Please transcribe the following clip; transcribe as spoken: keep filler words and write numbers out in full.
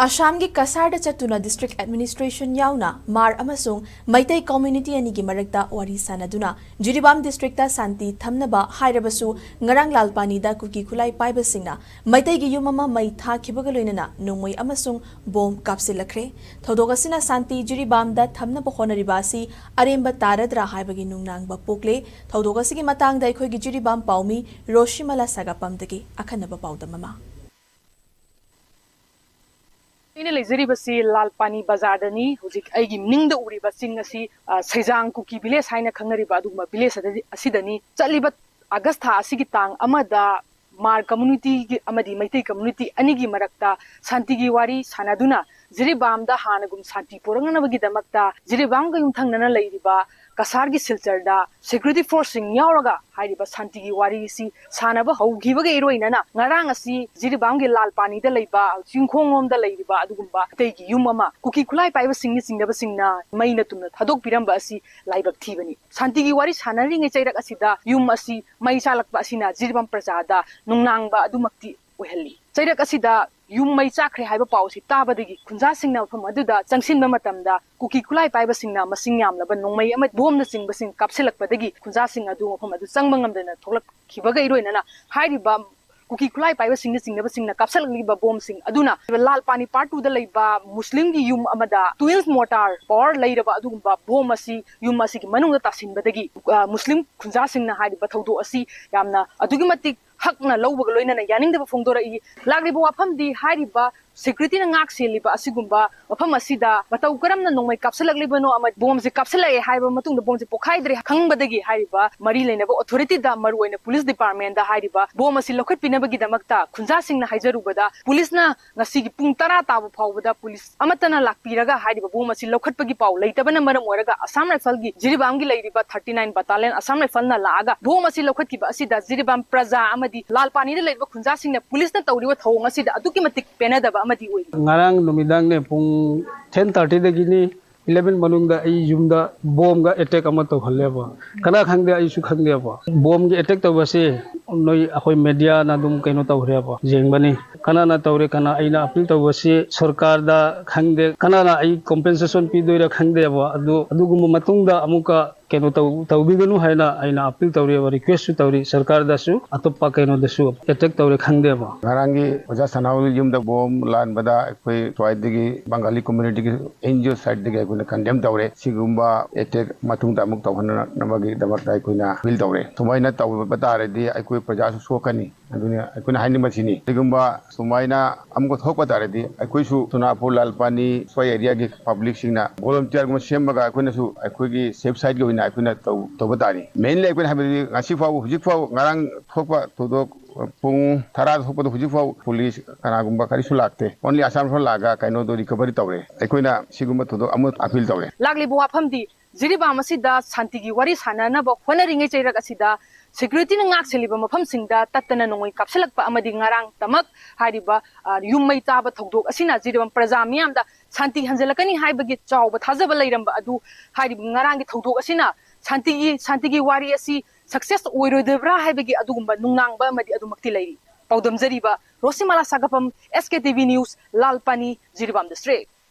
ꯑꯁꯥꯝꯒꯤ ꯀꯁꯥꯔꯗ ꯆꯠꯇꯨꯅ district administration ꯌꯥꯎꯅ ꯃꯥꯔ ꯑꯃꯁꯨꯡ ꯃꯩꯇꯩ community ꯑꯅꯤꯒꯤ ꯃꯔꯛꯇ ꯋꯥꯔꯤ ꯁꯥꯅꯗꯨꯅ ꯖꯤꯔꯤꯕꯥꯝ districtꯇ ꯁꯥꯟꯇꯤ ꯊꯝꯅꯕ ꯍꯥꯏꯔꯕꯁꯨ, ꯉꯔꯥꯡ ꯂꯥꯜꯄꯥꯅꯤꯗ ꯀꯨꯀꯤ ꯈꯨꯠꯂꯥꯏ ꯄꯥꯏꯕꯁꯤꯡꯅ ꯃꯩꯇꯩꯒꯤ ꯌꯨꯝ ꯑꯃ ꯃꯩ ꯊꯥꯈꯤꯕꯒ ꯂꯣꯏꯅꯅ ꯅꯣꯡꯃꯩ ꯑꯃꯁꯨꯡ ꯕꯣꯝ ꯀꯥꯞꯁꯤꯜꯂꯛꯈ꯭ꯔꯦ꯫ ꯊꯧꯗꯣꯛ ꯑꯁꯤꯅ ꯁꯥꯟꯇꯤ ꯖꯤꯔꯤꯕꯥꯝꯗ ꯊꯝꯅꯕ ꯍꯣꯠꯅꯔꯤꯕ ꯑꯁꯤ ꯑꯔꯦꯝꯕ ꯇꯥꯔꯗ꯭ꯔꯥ ꯍꯥꯏꯕꯒꯤ ꯅꯨꯡꯅꯥꯡꯕ ꯄꯣꯛꯂꯦ꯫ ꯊꯧꯗꯣꯛ ꯑꯁꯤꯒꯤ ꯃꯇꯥꯡꯗ ꯑꯩꯈꯣꯏꯒꯤ ꯖꯤꯔꯤꯕꯥꯝ ꯄꯥꯎꯃꯤ ꯔꯣꯁꯤꯃꯂꯥ ꯁꯥꯒꯥꯄꯥꯝꯗꯒꯤ ꯑꯈꯟꯅꯕ ꯄꯥꯎꯗꯝ ꯑꯃ꯫ ꯑꯩꯅ ꯂꯩꯖꯔꯤꯕꯁꯤ ꯂꯥꯜꯄꯥꯅꯤ ꯕꯖꯥꯔꯗꯅꯤ꯫ ꯍꯧꯖꯤꯛ ꯑꯩꯒꯤ ꯅꯤꯡꯗ ꯎꯔꯤꯕ ꯆꯤꯡ ꯑꯁꯤ, ꯑ, ꯁꯩꯖꯥꯡ ꯀꯨꯀꯤ village ꯍꯥꯏꯅ ꯈꯪꯅꯔꯤꯕ ꯑꯗꯨꯒꯨꯝꯕ village ꯑꯗꯤ-, ꯑꯁꯤꯗꯅꯤ꯫ ꯆꯠꯂꯤꯕ ꯑꯥꯒꯁ ꯊꯥ ꯑꯁꯤꯒꯤ ꯇꯥꯡ ꯑꯃꯗ ꯃꯥꯔ communityꯒꯤ ꯑꯃꯗꯤ ꯃꯩꯇꯩ community ꯑꯅꯤꯒꯤ ꯃꯔꯛꯇ ꯁꯥꯟꯇꯤꯒꯤ ꯋꯥꯔꯤ ꯁꯥꯟꯅꯗꯨꯅ ꯖꯤꯔꯤꯕꯥꯝꯗ ꯍꯥꯟꯅꯒꯨꯝ ꯁꯥꯟꯇꯤ ꯄꯨꯔꯛꯅꯕꯒꯤꯗꯃꯛꯇ ꯖꯤꯔꯤꯕꯥꯝꯒ ꯌꯨꯝꯊꯪꯅꯅ ꯂꯩꯔꯤꯕ ꯀꯁꯥꯔꯒꯤ ꯁꯤꯜꯆꯔꯗ security forceꯁꯤꯡ ꯌꯥꯎꯔꯒ ꯍꯥꯏꯔꯤꯕ ꯁꯥꯟꯇꯤꯒꯤ ꯋꯥꯔꯤꯁꯤ ꯁꯥꯟꯅꯕ ꯍꯧꯈꯤꯕꯒ ꯏꯔꯣꯏꯅꯅ ꯉꯔꯥꯡ ꯑꯁꯤ ꯖꯤꯔꯤꯕꯥꯝꯒꯤ ꯂꯥꯜꯄꯥꯅꯤꯗ ꯂꯩꯕ ꯆꯤꯡꯈꯣꯡꯂꯣꯝꯗ ꯂꯩꯔꯤꯕ ꯑꯗꯨꯒꯨꯝꯕ ꯃꯩꯇꯩꯒꯤ ꯌꯨꯝ ꯑꯃ ꯀꯨꯀꯤ ꯈꯨꯠꯂꯥꯏ ꯄꯥꯏꯕꯁꯤꯡꯅ ꯆꯤꯡꯅꯕꯁꯤꯡꯅ ꯃꯩꯅ ꯇꯨꯝꯅ ꯊꯥꯗꯣꯛꯄꯤꯔꯝꯕ ꯑꯁꯤ ꯂꯥꯏꯕꯛ ꯊꯤꯕꯅꯤ꯫ ꯁꯥꯟꯇꯤꯒꯤ ꯋꯥꯔꯤ ꯁꯥꯟꯅꯔꯤꯉꯩ ꯆꯩꯔꯛ ꯑꯁꯤꯗ ꯌꯨꯝ ꯑꯁꯤ ꯃꯩ ꯆꯥꯛꯂꯛꯄ ꯑꯁꯤꯅ ꯖꯤꯔꯤꯕꯥꯝ ꯄ꯭ꯔꯖꯥꯗ ꯅꯨꯡꯅꯥꯡꯕ ꯑꯗꯨꯃꯛꯇꯤ ꯑꯣꯏꯍꯜꯂꯤ꯫ ꯆꯩꯔꯛ ꯑꯁꯤꯗ ꯌꯨꯝ ꯃꯩ ꯆꯥꯛꯈ꯭ꯔꯦ ꯍꯥꯏꯕ ꯄꯥꯎ ꯑꯁꯤ ꯇꯥꯕꯗꯒꯤ ꯈꯨꯟꯖꯥꯁꯤꯡꯅ ꯃꯐꯝ ꯑꯗꯨꯗ ꯆꯪꯁꯤꯟꯕ ꯃꯇꯝꯗ ꯀꯨꯀꯤ ꯈꯨꯠꯂꯥꯏ ꯄꯥꯏꯕꯁꯤꯡꯅ ꯃꯁꯤꯡ ꯌꯥꯝꯂꯕ ꯅꯣꯡꯃꯩ ꯑꯃꯗꯤ ꯕꯣꯝꯅꯆꯤꯡꯕꯁꯤꯡ ꯀꯥꯞꯁꯤꯜꯂꯛꯄꯗꯒꯤ ꯈꯨꯟꯖꯥꯁꯤꯡ ꯑꯗꯨ ꯃꯐꯝ ꯑꯗꯨ ꯆꯪꯕ ꯉꯝꯗꯅ ꯊꯣꯛꯂꯛꯈꯤꯕꯒ ꯏꯔꯣꯏꯅꯅ ꯍꯥꯏꯔꯤꯕ ꯀꯨꯀꯤ ꯈꯨꯠꯂꯥꯏ ꯄꯥꯏꯕꯁꯤꯡꯅ ꯆꯤꯡꯅꯕꯁꯤꯡꯅ ꯀꯥꯞꯁꯤꯜꯂꯛꯂꯤꯕ ꯕꯣꯝꯁꯤꯡ ꯑꯗꯨꯅ ꯂꯥꯜꯄꯥꯅꯤ part twoꯗ ꯂꯩꯕ ꯃꯨꯁꯂꯤꯝꯒꯤ ꯌꯨꯝ ꯑꯃꯗ twelve mortar power ꯂꯩꯔꯕ ꯑꯗꯨꯒꯨꯝꯕ ꯕꯣꯝ ꯑꯁꯤ ꯌꯨꯝ ꯑꯁꯤꯒꯤ ꯃꯅꯨꯡꯗ ꯇꯥꯁꯤꯟꯕꯗꯒꯤ, ꯑ, ꯃꯨꯁꯂꯤꯝ ꯈꯨꯟꯖꯥꯁꯤꯡꯅ ꯍꯥꯏꯔꯤꯕ ꯊꯧꯗꯣꯛ ꯑꯁꯤ ꯌꯥꯝꯅ ꯑꯗꯨꯛꯀꯤ ꯃꯇꯤꯛ ꯍꯛꯅ ꯂꯧꯕꯒ ꯂꯣꯏꯅꯅ ꯌꯥꯅꯤꯡꯗꯕ ꯐꯣꯡꯗꯣꯔꯛꯏ꯫ ꯂꯥꯛꯂꯤꯕ ꯋꯥꯐꯝꯗꯤ ꯍꯥꯏꯔꯤꯕ securityꯅ ꯉꯥꯛ ꯁꯦꯜꯂꯤꯕ ꯑꯁꯤꯒꯨꯝꯕ ꯃꯐꯝ ꯑꯁꯤꯗ ꯃꯇꯧ ꯀꯔꯝꯅ ꯅꯣꯡꯃꯩ ꯀꯥꯞꯁꯤꯜꯂꯛꯂꯤꯕꯅꯣ ꯑꯃꯗꯤ ꯕꯣꯝꯁꯦ ꯀꯥꯞꯁꯤꯜꯂꯛꯑꯦ ꯍꯥꯏꯔꯕ ꯃꯇꯨꯡꯗ ꯕꯣꯝꯁꯦ ꯄꯣꯈꯥꯏꯗ꯭ꯔꯦ ꯈꯪꯕꯗꯒꯤ ꯍꯥꯏꯔꯤꯕ ꯃꯔꯤ ꯂꯩꯅꯕ authorityꯗ, ꯃꯔꯨꯑꯣꯏꯅ police departmentꯗ ꯍꯥꯏꯔꯤꯕ ꯕꯣꯝ ꯑꯁꯤ ꯂꯧꯈꯠꯄꯤꯅꯕꯒꯤꯗꯃꯛꯇ ꯈꯨꯟꯖꯥꯁꯤꯡꯅ ꯍꯥꯏꯖꯔꯨꯕꯗ policeꯅ ꯉꯁꯤꯒꯤ ꯄꯨꯡ ꯇꯔꯥ ꯇꯥꯕ ꯐꯥꯎꯕꯗ police ꯑꯃꯠꯇꯅ ꯂꯥꯛꯄꯤꯔꯒ ꯍꯥꯏꯔꯤꯕ ꯕꯣꯝ ꯑꯁꯤ ꯂꯧꯈꯠꯄꯒꯤ ꯄꯥꯎ ꯂꯩꯇꯕꯅ ꯃꯔꯝ ꯑꯣꯏꯔꯒ Assam Riflesꯒꯤ ꯖꯤꯔꯤꯕꯥꯝꯒꯤ ꯂꯩꯔꯤꯕ thirty nine battalion Assam Riflesꯅ ꯂꯥꯛꯑꯒ ꯕꯣꯝ ꯑꯁꯤ ꯂꯧꯈꯠꯈꯤꯕ ꯑꯁꯤꯗ ꯖꯤꯔꯤꯕꯥꯝ ꯄ꯭ꯔꯖꯥ ꯑꯃꯗꯤ ꯂꯥꯜꯄꯥꯅꯤꯗ ꯂꯩꯔꯤꯕ ꯈꯨꯟꯖꯥꯁꯤꯡꯅ policeꯅ ꯇꯧꯔꯤꯕ ꯊꯧꯑꯣꯡ ꯑꯁꯤꯗ ꯑꯗꯨꯛꯀꯤ ꯃꯇꯤꯛ ꯄꯦꯟꯅꯗꯕ ꯑꯃꯗꯤ ꯑꯣꯏꯔꯤ꯫ ꯉꯔꯥꯡ ꯅꯨꯃꯤꯗꯥꯡꯅꯦ, ꯄꯨꯡ ten thirtyꯗꯒꯤꯅꯤ꯫ ꯏꯂꯦꯚꯦꯟ ꯃꯅꯨꯡꯗ ꯑꯩ ꯌꯨꯝꯗ ꯕꯣꯝꯒ ꯑꯦꯇꯦꯛ ꯑꯃ ꯇꯧꯍꯜꯂꯦꯕ꯫ ꯀꯅꯥ ꯈꯪꯗꯦ, ꯑꯩꯁꯨ ꯈꯪꯗꯦꯕ꯫ ꯕꯣꯝꯒꯤ ꯑꯦꯇꯦꯛ ꯇꯧꯕꯁꯤ ꯅꯣꯏ ꯑꯩꯈꯣꯏ ꯃꯦꯗꯤꯌꯥꯅ ꯑꯗꯨꯝ ꯀꯩꯅꯣ ꯇꯧꯈ꯭ꯔꯦꯕ, ꯌꯦꯡꯕꯅꯤ꯫ ꯀꯅꯥꯅ ꯇꯧꯔꯦ, ꯀꯅꯥ, ꯑꯩꯅ ꯑꯄꯤꯜ ꯇꯧꯕꯁꯤ ꯁꯔꯀꯥꯔꯗ ꯈꯪꯗꯦ, ꯀꯅꯥꯅ ꯑꯩ ꯀꯣꯝꯄꯦꯟꯁꯦꯁꯟ ꯄꯤꯗꯣꯏꯔꯥ ꯈꯪꯗꯦꯕ꯫ ꯑꯗꯨ, ꯑꯗꯨꯒꯨꯝꯕ ꯃꯇꯨꯡꯗ ꯑꯃꯨꯛꯀ ꯀꯩꯅꯣ ꯇꯧ-, ꯇꯧꯕꯤꯒꯅꯨ ꯍꯥꯏꯅ ꯑꯩꯅ ꯑꯄꯤꯜ ꯇꯧꯔꯤꯕ, ꯔꯤꯀ꯭ꯋꯦꯁꯁꯨ ꯇꯧꯔꯤ ꯁꯔꯀꯥꯔꯗꯁꯨ, ꯑꯇꯣꯞꯄ ꯀꯩꯅꯣꯗꯁꯨ ꯑꯦꯇꯦꯛ ꯇꯧꯔꯦ ꯈꯪꯗꯦꯕ꯫ ꯉꯔꯥꯡꯒꯤ ꯑꯣꯖꯥ ꯁꯅꯥꯍꯨꯒꯤ ꯌꯨꯝꯗ ꯕꯣꯝ ꯂꯥꯟꯕꯗ ꯑꯩꯈꯣꯏ ꯁ꯭ꯋꯥꯏꯗꯒꯤ ꯕꯪꯒꯥꯂꯤ ꯀꯝꯃ꯭ꯌꯨꯅꯤꯇꯤꯒꯤ ꯑꯦꯟ ꯖꯤ ꯑꯣ ꯁꯥꯏꯠꯇꯒꯤ ꯑꯩꯈꯣꯏꯅ ꯀꯟꯗꯦꯝ ꯇꯧꯔꯦ꯫ ꯁꯤꯒꯨꯝꯕ ꯑꯦꯇꯦꯛ ꯃꯇꯨꯡꯗ ꯑꯃꯨꯛ ꯇꯧꯍꯟꯗꯅꯕꯒꯤꯗꯃꯛꯇ ꯑꯩꯈꯣꯏꯅ ꯑꯄꯤꯜ ꯇꯧꯔꯦ꯫ ꯁꯨꯃꯥꯏꯅ ꯇꯧꯕ ꯇꯥꯔꯗꯤ ꯑꯩꯈꯣꯏ ꯄ꯭ꯔꯖꯥꯁꯨ ꯁꯣꯛꯀꯅꯤ꯫ ꯑꯗꯨꯅ ꯑꯩꯈꯣꯏꯅ ꯍꯥꯏꯅꯤꯡꯕꯁꯤꯅꯤ, ꯀꯔꯤꯒꯨꯝꯕ ꯁꯨꯃꯥꯏꯅ ꯑꯃꯨꯛꯀ ꯊꯣꯛꯄ ꯇꯥꯔꯗꯤ ꯑꯩꯈꯣꯏꯁꯨ ꯁꯣꯅꯥꯄꯨꯔ, ꯂꯥꯜꯄꯥꯅꯤ, ꯁ꯭ꯋꯥꯏ ꯑꯦꯔꯤꯌꯥꯒꯤ ꯄꯕ꯭ꯂꯤꯛꯁꯤꯡꯅ ꯚꯣꯂꯨꯟꯇꯤꯌꯔꯒꯨꯝꯕ ꯁꯦꯝꯃꯒ ꯑꯩꯈꯣꯏꯅꯁꯨ ꯑꯩꯈꯣꯏꯒꯤ ꯁꯦꯐ ꯁꯥꯏꯠꯀꯤ ꯑꯣꯏꯅ ꯑꯩꯈꯣꯏꯅ ꯇꯧ-, ꯇꯧꯕ ꯇꯥꯔꯤ꯫ ꯃꯦꯟꯂꯤ ꯑꯩꯈꯣꯏꯅ ꯍꯥꯏꯕꯗꯤ ꯉꯁꯤ ꯐꯥꯎꯕ, ꯍꯧꯖꯤꯛ ꯐꯥꯎ ꯉꯔꯥꯡ ꯊꯣꯛꯄ ꯊꯧꯗꯣꯛ ꯄꯨꯡ ꯇꯔꯥꯗ ꯊꯣꯛꯄꯗꯣ ꯍꯧꯖꯤꯛ ꯐꯥꯎ ꯄꯨꯂꯤꯁ ꯀꯅꯥꯒꯨꯝꯕ ꯀꯔꯤꯁꯨ ꯂꯥꯛꯇꯦ꯫ ꯑꯣꯟꯂꯤ ꯑꯁꯥꯝ ꯔꯥꯏꯐꯜ ꯂꯥꯛꯑꯒ ꯀꯩꯅꯣꯗꯣ ꯔꯤꯀꯚꯔꯤ ꯇꯧꯔꯦ꯫ ꯑꯩꯈꯣꯏꯅ ꯁꯤꯒꯨꯝꯕ ꯊꯧꯗꯣꯛ ꯑꯃ ꯑꯄꯤꯜ ꯇꯧꯔꯦ꯫ ꯂꯥꯛꯂꯤꯕ ꯋꯥꯐꯝꯗꯤ ꯖꯤꯔꯤꯕꯥꯝ ꯑꯁꯤꯗ ꯁꯥꯟꯇꯤꯒꯤ ꯋꯥꯔꯤ ꯁꯥꯟꯅꯅꯕ ꯍꯣꯠꯅꯔꯤꯉꯩ ꯆꯩꯔꯛ ꯑꯁꯤꯗ ꯁꯦꯀ꯭ꯌꯨꯔꯤꯇꯤꯅ ꯉꯥꯛ ꯁꯦꯜꯂꯤꯕ ꯃꯐꯝꯁꯤꯡꯗ ꯇꯠꯇꯅ ꯅꯣꯡꯃꯩ ꯀꯥꯞꯁꯤꯜꯂꯛꯄ ꯑꯃꯗꯤ ꯉꯔꯥꯡ ꯇꯃꯛ ꯍꯥꯏꯔꯤꯕ, ꯑ, ꯌꯨꯝ ꯃꯩ ꯆꯥꯕ ꯊꯧꯗꯣꯛ ꯑꯁꯤꯅ ꯖꯤꯔꯤꯕꯥꯝ ꯄ꯭ꯔꯖꯥ ꯃꯤꯌꯥꯝꯗ ꯁꯥꯟꯇꯤ ꯍꯟꯖꯤꯜꯂꯛꯀꯅꯤ ꯍꯥꯏꯕꯒꯤ ꯆꯥꯎꯕ ꯊꯥꯖꯕ ꯂꯩꯔꯝꯕ ꯑꯗꯨ ꯍꯥꯏꯔꯤꯕ ꯉꯔꯥꯡꯒꯤ ꯊꯧꯗꯣꯛ ꯑꯁꯤꯅ ꯁꯥꯟꯇꯤꯒꯤ, ꯁꯥꯟꯇꯤꯒꯤ ꯋꯥꯔꯤ ꯑꯁꯤ ꯁꯛꯁꯦꯁ ꯑꯣꯏꯔꯣꯏꯗꯕ꯭ꯔꯥ ꯍꯥꯏꯕꯒꯤ ꯑꯗꯨꯒꯨꯝꯕ ꯅꯨꯡꯅꯥꯡꯕ ꯑꯃꯗꯤ ꯑꯗꯨꯃꯛꯇꯤ ꯂꯩꯔꯤ꯫ ꯄꯥꯎꯗꯝꯖꯔꯤꯕ Roshimala Sagapam, S K T V news, Lalpani, Jiribam district.